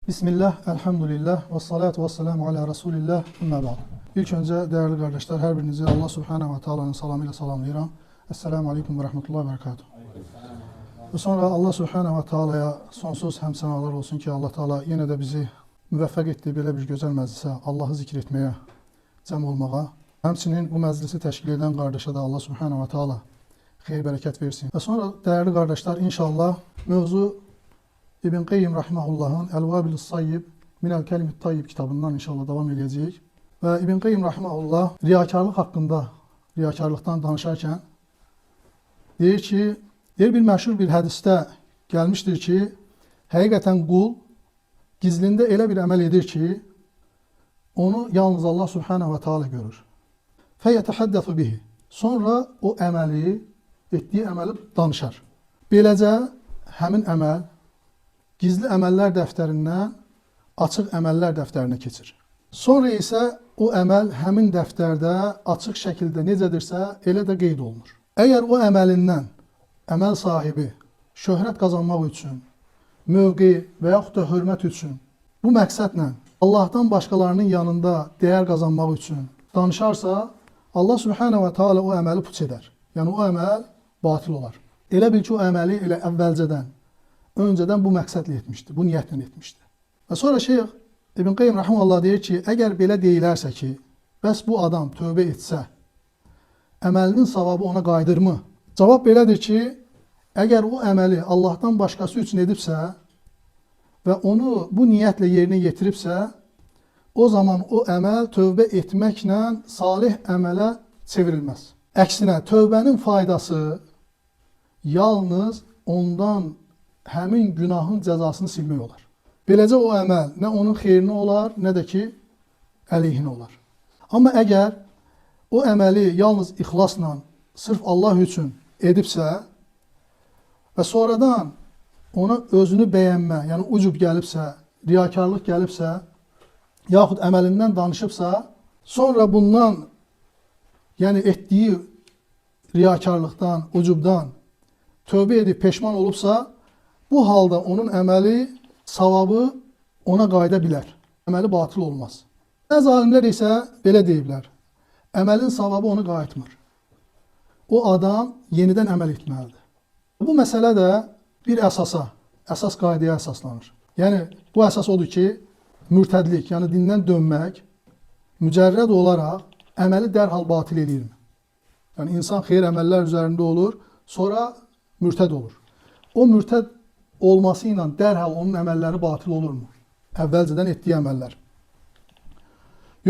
Bismillah, elhamdülillah, və salatu və selamu alə Rasulillah, əmmə ba'd. İlk öncə dəyərli qardaşlar, hər birinizi Allah Subhanahu və Taala'nın salamı ilə salamlayıram. Esselamu aleyküm və rəhmətullah və bərəkatuhu. Və sonra Allah Subhanahu və Taala'ya sonsuz həmd sənalar olsun ki, Allah Taala yenə də bizi müvəffəq etdi belə bir gözəl məclisə, Allahı zikr etməyə, cəm olmağa. Həmçinin bu məclisi təşkil edən qardaşa da Allah Subhanahu və Taala xeyir bərəkət versin. Və sonra dəyərli qardaşlar, inşallah mövzu İbn Qeyyim rahimehullahın El-Vabil Sayyib Minəl Kəlimit Tayyib kitabından inşallah davam edəcəyik. Və İbn Qeyyim rahimehullah riyakarlıq haqqında, riyakarlıqdan danışarkən deyir ki, deyir bir məşhur bir hədisdə gəlmişdir ki, həqiqətən qul gizlində elə bir əməl edir ki, onu yalnız Allah Subhanahu və Taala görür. Fəyətəhəddəsu bihi. Sonra o əməli, etdiyi əməli danışar. Beləcə həmin əməl gizli əməllər dəftərindən açıq əməllər dəftərinə keçir. Sonra isə o əməl həmin dəftərdə açıq şəkildə necədirsə, elə də qeyd olunur. Əgər o əməlindən əməl sahibi şöhrət qazanmaq üçün, mövqe və yaxud da hörmət üçün bu məqsədlə Allahdan başqalarının yanında dəyər qazanmaq üçün danışarsa, Allah Subhanahu və Taala o əməli puç edər. Yəni o əməl batil olar. Elə bil ki, o əməli elə əvvəlcədən, öncədən bu məqsədlə etmişdi, bu niyyətlə etmişdi. Və sonra Şeyx İbn Qeyyim rahimehullah deyir ki, əgər belə deyilərsə ki, bəs bu adam tövbə etsə, əməlinin savabı ona qayıdırmı? Cavab belədir ki, əgər o əməli Allahdan başqası üçün edibsə və onu bu niyyətlə yerinə yetiribsə, o zaman o əməl tövbə etməklə salih əmələ çevrilməz. Əksinə, tövbənin faydası yalnız ondan həmin günahın cəzasını silmək olar. Beləcə o əməl nə onun xeyrinə olar, nə də ki əleyhinə olar. Amma əgər o əməli yalnız ixlasla, sırf Allah üçün edibsə və sonradan ona özünü bəyənmə, yəni ucub gəlibsə, riyakarlıq gəlibsə, yaxud əməlindən danışıbsa, sonra bundan, yəni etdiyi riyakarlıqdan, ucubdan tövbə edib peşman olubsa, bu halda onun əməli, savabı ona qayıda bilər. Əməli batıl olmaz. Bəzi alimlər isə belə deyiblər. Əməlin savabı onu qayıtmır. O adam yenidən əməl etməlidir. Bu məsələ də bir əsasa, əsas qaydaya əsaslanır. Yəni bu əsas odur ki, mürtədlik, yəni dindən dönmək mücərrəd olaraq əməli dərhal batil eləyirmi? Yəni insan xeyir əməllər üzərində olur, sonra mürtəd olur. O mürtəd olması ilə dərhal onun əməlləri batil olurmu? Əvvəlcədən etdiyi əməllər.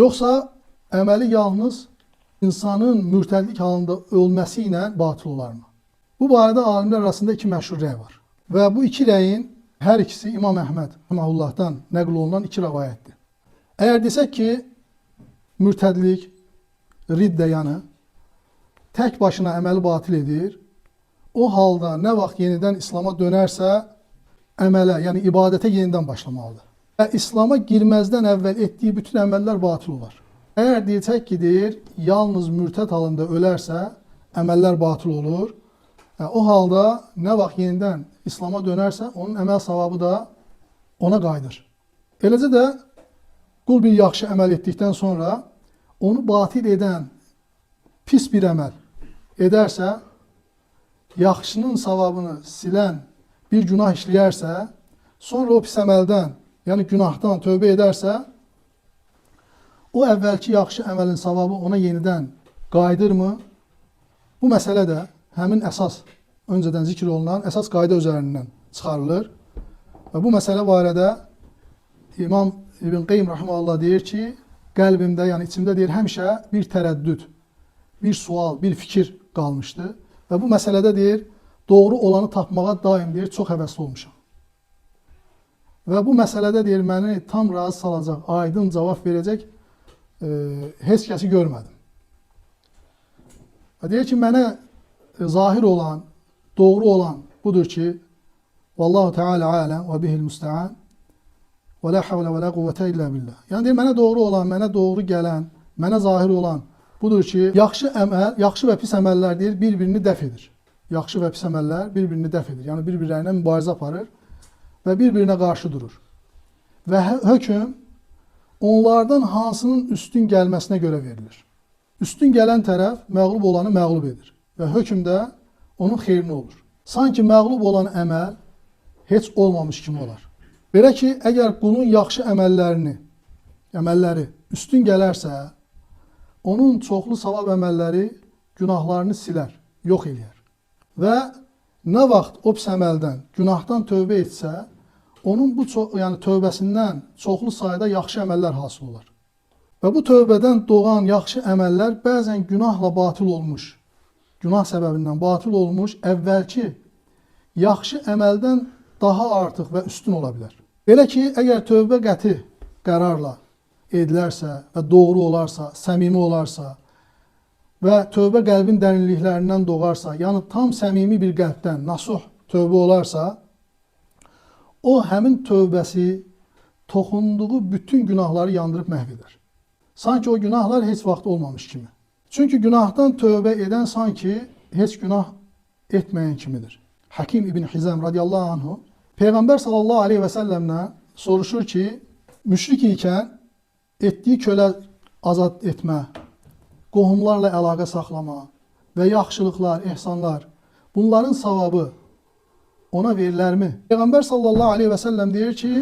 Yoxsa əməli yalnız insanın mürtədlik halında ölməsi ilə batil olarmı? Bu barədə alimlər arasında iki məşhur rəy var. Və bu iki rəyin hər ikisi İmam Əhməd rahimehullahdan nəql olunan iki rəvayətdir. Əgər desək ki, mürtədlik, riddə yəni tək başına əməli batil edir, o halda nə vaxt yenidən İslam'a dönərsə, əmələ, yəni ibadətə yenidən başlamalıdır. Və İslam'a girməzdən əvvəl etdiyi bütün əməllər batil olar. Əgər deyəcək ki, deyir, yalnız mürtəd halında ölərsə, əməllər batil olur. O halda nə vaxt yenidən İslam'a dönərsə, onun əməl savabı da ona qayıdır. Eləcə də qul bir yaxşı əməl etdikdən sonra onu batil edən pis bir əməl edərsə, yaxşının savabını silən bir günah işləyərsə, sonra o pis əməldən, yəni günahdan tövbə edərsə, o əvvəlki yaxşı əməlin savabı ona yenidən qayıdırmı? Bu məsələ də həmin əsas, öncədən zikr olunan əsas qayda üzərindən çıxarılır. Və bu məsələ barədə İmam İbn Qeyyim rahimehullah deyir ki, qəlbimdə, yəni içimdə deyir, həmişə bir tərəddüd, bir sual, bir fikir qalmışdı. Və bu məsələdə deyir, doğru olanı tapmağa daim deyir, çox həvəsli olmuşam. Və bu məsələdə deyir, məni tam razı salacaq, aydın cavab verəcək heç kəsi görmədim. Və deyir ki, mənə zahir olan, doğru olan budur ki, Vallahu Teala aləm və bihil müstəan və la havlə və la quvvətə illə billah. Yəni deyir, mənə doğru olan, mənə doğru gələn, mənə zahir olan budur ki, yaxşı əməl, yaxşı və pis əməllər deyir, bir-birini dəf edir. Yaxşı və pis əməllər bir-birini dəf edir. Yəni bir-birlərinə mübarizə aparır və bir-birinə qarşı durur. Və hökm onlardan hansının üstün gəlməsinə görə verilir. Üstün gələn tərəf məğlub olanı məğlub edir və hökm də onun xeyrinə olur. Sanki məğlub olan əməl heç olmamış kimi olar. Belə ki, əgər qulun yaxşı əməlləri üstün gələrsə, onun çoxlu savab əməlləri günahlarını silər, yox eləyər. Və nə vaxt o pis əməldən, günahdan tövbə etsə, onun bu tövbəsindən çoxlu sayda yaxşı əməllər hasıl olar. Və bu tövbədən doğan yaxşı əməllər bəzən günahla batıl olmuş, günah səbəbindən batıl olmuş əvvəlki yaxşı əməldən daha artıq və üstün ola bilər. Belə ki, əgər tövbə qəti qərarla edilərsə və doğru olarsa, səmimi olarsa və tövbə qəlbin dərinliklərindən doğarsa, yəni tam səmimi bir qəlbdən nasuh tövbə olarsa, o həmin tövbəsi toxunduğu bütün günahları yandırıb məhv edər. Sanki o günahlar heç vaxt olmamış kimi. Çünki günahdan tövbə edən sanki heç günah etməyən kimidir. Hakim İbn Hizam radiyallahu anhu Peyğəmbər sallallahu aleyhi və səlləmdən soruşur ki, müşrik ikən etdiyi kölə azad etmə, qohumlarla əlaqə saxlama və yaxşılıqlar, ehsanlar, bunların savabı ona verilərmi? Peyğəmbər sallallahu aleyhi və səlləm deyir ki,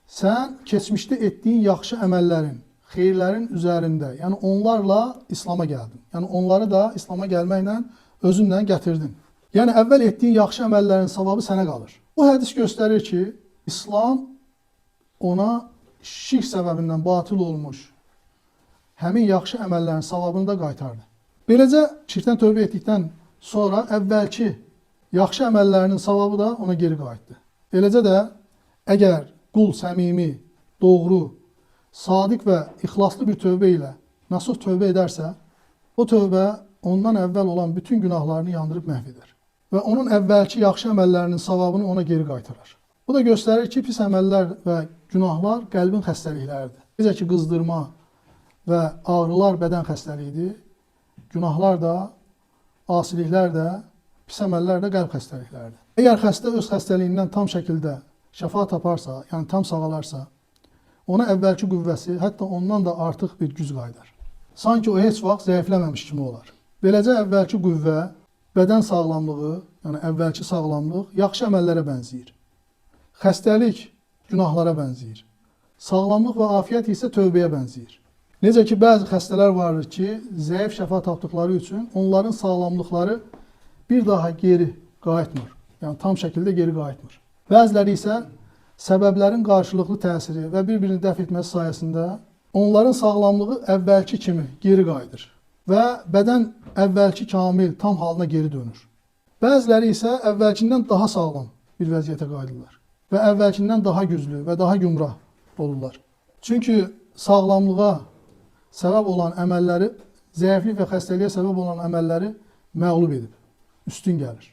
sən keçmişdə etdiyin yaxşı əməllərin, xeyirlərin üzərində, yəni onlarla İslam'a gəldin. Yəni onları da İslam'a gəlməklə özünlə gətirdin. Yəni əvvəl etdiyin yaxşı əməllərin savabı sənə qalır. Bu hədis göstərir ki, İslam ona şirk səbəbindən batıl olmuş həmin yaxşı əməllərin savabını da qaytardı. Beləcə şirkdən tövbə etdikdən sonra əvvəlki yaxşı əməllərinin savabı da ona geri qayıtdı. Eləcə də əgər qul səmimi, doğru, sadiq və ixlaslı bir tövbə ilə nasuh tövbə edərsə, o tövbə ondan əvvəl olan bütün günahlarını yandırıb məhv edər və onun əvvəlki yaxşı əməllərinin savabını ona geri qaytarar. Bu da göstərir ki, pis əməllər və günahlar qəlbin xəstəlikləridir. Necə ki, qızdırma və ağrılar bədən xəstəliyidir, günahlar da, asiliklər də, pis əməllər də qəlb xəstəlikləridir. Əgər xəstə öz xəstəliyindən tam şəkildə şəfa taparsa, yəni tam sağalarsa, ona əvvəlki qüvvəsi, hətta ondan da artıq bir güc qayıdar. Sanki o heç vaxt zəifləməmiş kimi olar. Beləcə əvvəlki qüvvə, bədən sağlamlığı, yəni əvvəlki sağlamlıq yaxşı əməllərə bənzəyir. Xəstəlik günahlara bənzəyir. Sağlamlıq və afiyyət isə tövbəyə bənzəyir. Necə ki, bəzi xəstələr vardır ki, zəif şəfa tapdıqları üçün onların sağlamlıqları bir daha geri qayıtmır. Yəni tam şəkildə geri qayıtmır. Bəziləri isə səbəblərin qarşılıqlı təsiri və bir-birini dəf etməsi sayəsində onların sağlamlığı əvvəlki kimi geri qayıdır və bədən əvvəlki kamil, tam halına geri dönür. Bəziləri isə əvvəlkindən daha sağlam bir vəziyyətə qayıdırlar və əvvəlkindən daha güclü və daha gümrah olurlar. Çünki sağlamlığa səbəb olan əməlləri, zəiflik və xəstəliyə səbəb olan əməlləri məğlub edib, üstün gəlir.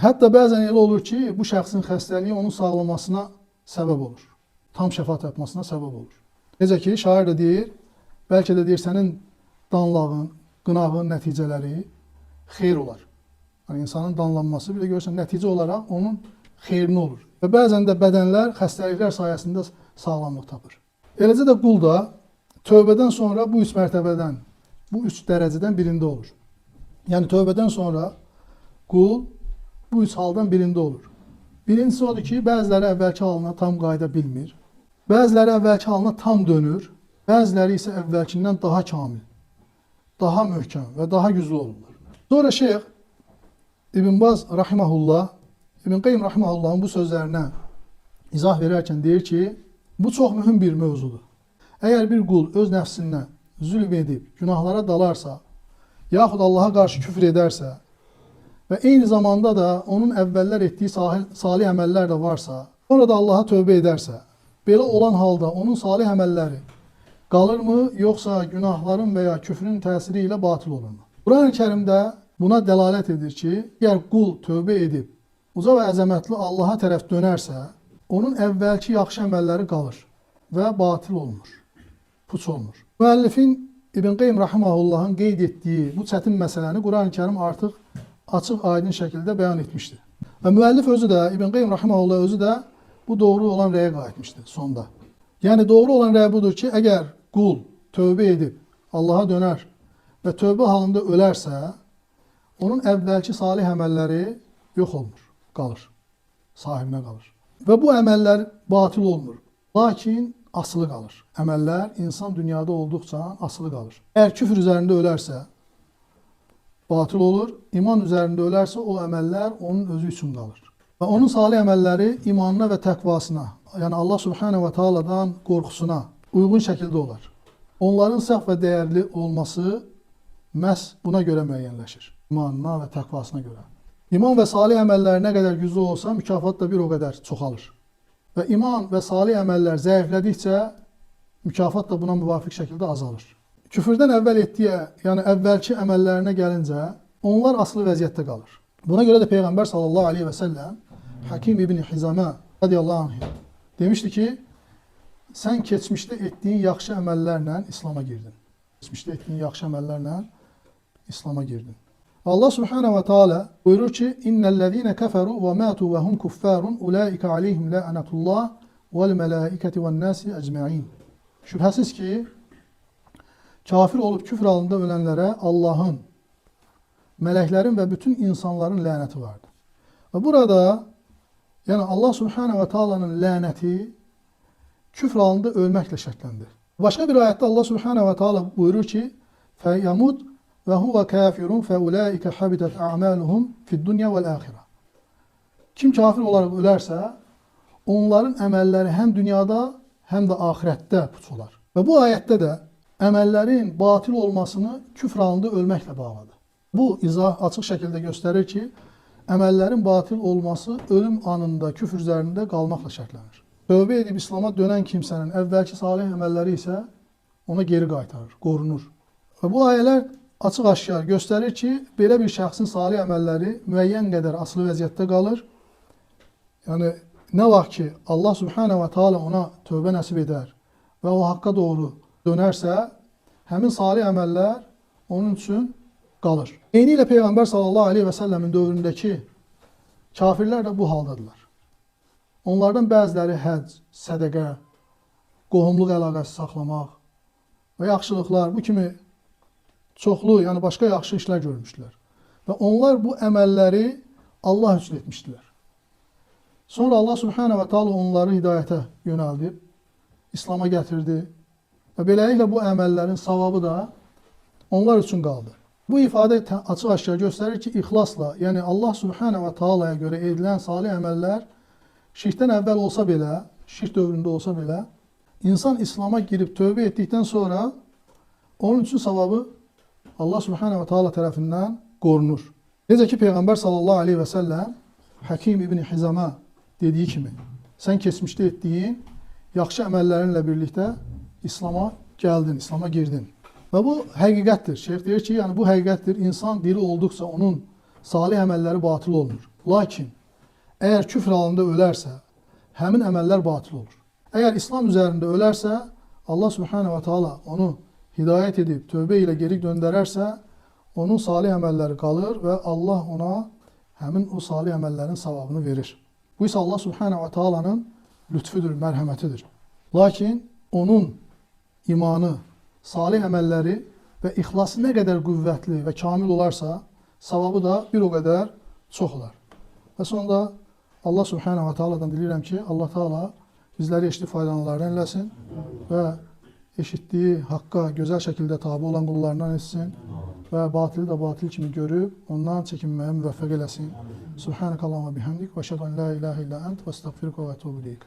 Hətta bəzən elə olur ki, bu şəxsin xəstəliyi onun sağlamasına səbəb olur. Tam şəfa tapmasına səbəb olur. Necə ki, şair də deyir, bəlkə də deyir, sənin danlağın, qınağın nəticələri xeyir olar. Yəni, insanın danlanması, bir də görürsən, nəticə olaraq onun xeyrinə olur. Və bəzən də bədənlər xəstəliklər sayəsində sağlamlıq tapır. Eləcə də qul da tövbədən sonra bu üç mərtəbədən, bu üç dərəcədən birində olur. Yəni tövbədən sonra qul bu üç haldan birində olur. Birincisi odur ki, bəziləri əvvəlki halına tam qayıda bilmir. Bəziləri əvvəlki halına tam dönür. Bəziləri isə əvvəlkindən daha kamil, daha möhkəm və daha güclü olurlar. Sonra Şeyx İbn Baz rahimehullah, İbn Qayyim rahimehullahın bu sözlərinə izah verərkən deyir ki, bu çox mühüm bir mövzudur. Əgər bir qul öz nəfsindən zülm edib, günahlara dalarsa, yaxud Allaha qarşı küfr edərsə və eyni zamanda da onun əvvəllər etdiyi salih əməllər də varsa, sonra da Allaha tövbə edərsə, belə olan halda onun salih əməlləri qalırmı, yoxsa günahların və ya küfrün təsiri ilə batıl olurmu? Quran-ı Kərimdə buna dəlalət edir ki, əgər qul tövbə edib, uca və əzəmətli Allaha tərəf dönərsə, onun əvvəlki yaxşı əməlləri qalır və batil olmur, puç olmur. Müəllifin İbn Qayyim rahimehullahın qeyd etdiyi bu çətin məsələni Quran-ı Kərim artıq açıq, aydın şəkildə bəyan etmişdir. Və müəllif özü də, İbn Qayyim rahimehullah özü də bu doğru olan rəyə qayıtmışdı sonda. Yəni doğru olan rəy budur ki, əgər qul tövbə edib Allaha dönər və tövbə halında ölərsə, onun əvvəlki salih əməlləri yox olmur, qalır, sahibinə qalır. Və bu əməllər batil olmur, lakin asılı qalır. Əməllər insan dünyada olduqca asılı qalır. Əgər küfr üzərində ölərsə, batil olur, iman üzərində ölərsə o əməllər onun özü üçün qalır. Və onun salih əməlləri imanına və təqvasına, yəni Allah Subhanahu və Taala'dan qorxusuna uyğun şəkildə olar. Onların səhv və dəyərli olması məhz buna görə müəyyənləşir. İmanına və təqvasına görə. İman və salih əməllər nə qədər güclü olsa, mükafat da bir o qədər çoxalır. Və iman və salih əməllər zəiflədikcə, mükafat da buna müvafiq şəkildə azalır. Küfürdən əvvəl etdiyi, yəni əvvəlki əməllərinə gəlincə, onlar asılı vəziyyətdə qalır. Buna görə də Peyğəmbər sallallahu aleyhi və səlləm Hakim ibn Hizamə radiyallahu anh demişdi ki, sən keçmişdə etdiyin yaxşı əməllərlə İslam'a girdin. Keçmişdə etdiyin yaxşı əməllərlə İslam'a girdin. Allah Subhanahu ve Teala buyurur ki: "İnnellezîne keferu ve mâtu ve hum kuffârun ulaika aleyhim la'netullah vel melâiketi ve'n nâsi ecmaîn." Şübhəsiz ki, kafir olub küfr halında ölənlərə Allahın, mələklərin və bütün insanların lənəti vardır. Və burada yəni Allah Subhanahu ve Taala'nın lənəti küfr halında ölməklə şərtləndi. Başqa bir ayətdə Allah Subhanahu ve Taala buyurur ki: "Feyamut və huve kafirun fe ulaika habitat a'maluhum fid-dunya vel-axirə." Kim kafir olaraq ölərsə, onların əməlləri həm dünyada, həm də axirətdə puç olar. Və bu ayətdə də əməllərin batil olmasını küfr halında ölməklə bağladı. Bu izah açıq şəkildə göstərir ki, əməllərin batil olması ölüm anında küfr üzərində qalmaqla şərtlənir. Tövbə edib İslam'a dönən kimsənin əvvəlki salih əməlləri isə ona geri qaytarır, qorunur. Və bu ayələr açıq-aşkar göstərir ki, belə bir şəxsin salih əməlləri müəyyən qədər asılı vəziyyətdə qalır. Yəni nə vaxt ki Allah Subhanahu və Taala ona tövbə nəsib edər və o haqqa doğru dönərsə, həmin salih əməllər onun üçün qalır. Eyni ilə Peyğəmbər sallallahu aleyhi və səlləmin dövründəki kafirlər də bu haldadılar. Onlardan bəziləri həcc, sədəqə, qohumluq əlaqəsi saxlamaq və yaxşılıqlar, bu kimi çoxlu, yəni başqa yaxşı işlər görmüşdülər. Və onlar bu əməlləri Allah üçün etmişdilər. Sonra Allah Subhanahu və Taala onları hidayətə yönəldib, İslam'a gətirdi və beləliklə bu əməllərin savabı da onlar üçün qaldı. Bu ifadə açıq-aşkar göstərir ki, ixlasla, yəni Allah Subhanahu və Taala'ya görə edilən salih əməllər şirkdən əvvəl olsa belə, şirk dövründə olsa belə, insan İslam'a girib tövbə etdikdən sonra onun üçün savabı Allah Subhanahu və Taala tərəfindən qorunur. Necə ki Peyğəmbər sallallahu aleyhi və səlləm Hakim ibn Hizam'a dediyi kimi, sən keçmişdə etdiyin yaxşı əməllərinlə birlikdə İslam'a gəldin, İslam'a girdin. Və bu həqiqətdir. Şeyx deyir ki, yəni bu həqiqətdir. İnsan diri olduqca onun salih əməlləri batil olmur. Lakin əgər küfr halında ölərsə, həmin əməllər batil olur. Əgər İslam üzərində ölərsə, Allah Subhanahu və Taala onu hidayət edib tövbə ilə geri döndərərsə, onun salih əməlləri qalır və Allah ona həmin o salih əməllərin savabını verir. Bu isə Allah Subhanahu və Taala'nın lütfüdür, mərhəmətidir. Lakin onun imanı, salih əməlləri və ixlası nə qədər qüvvətli və kamil olarsa, savabı da bir o qədər çox olar. Və sonunda Allah Subhanahu və Taala'dan diləyirəm ki, Allah Taala bizləri eşidib faydalananlardan eləsin və eşitdiyi haqqa gözəl şəkildə tabi olan qullarından etsin və batili də batil kimi görüb ondan çəkinməyə müvəffəq eləsin. Subhanakallahumma bihamdik və eşhedü en la ilahe illa ent və estəğfiruke və etûbü ileyk.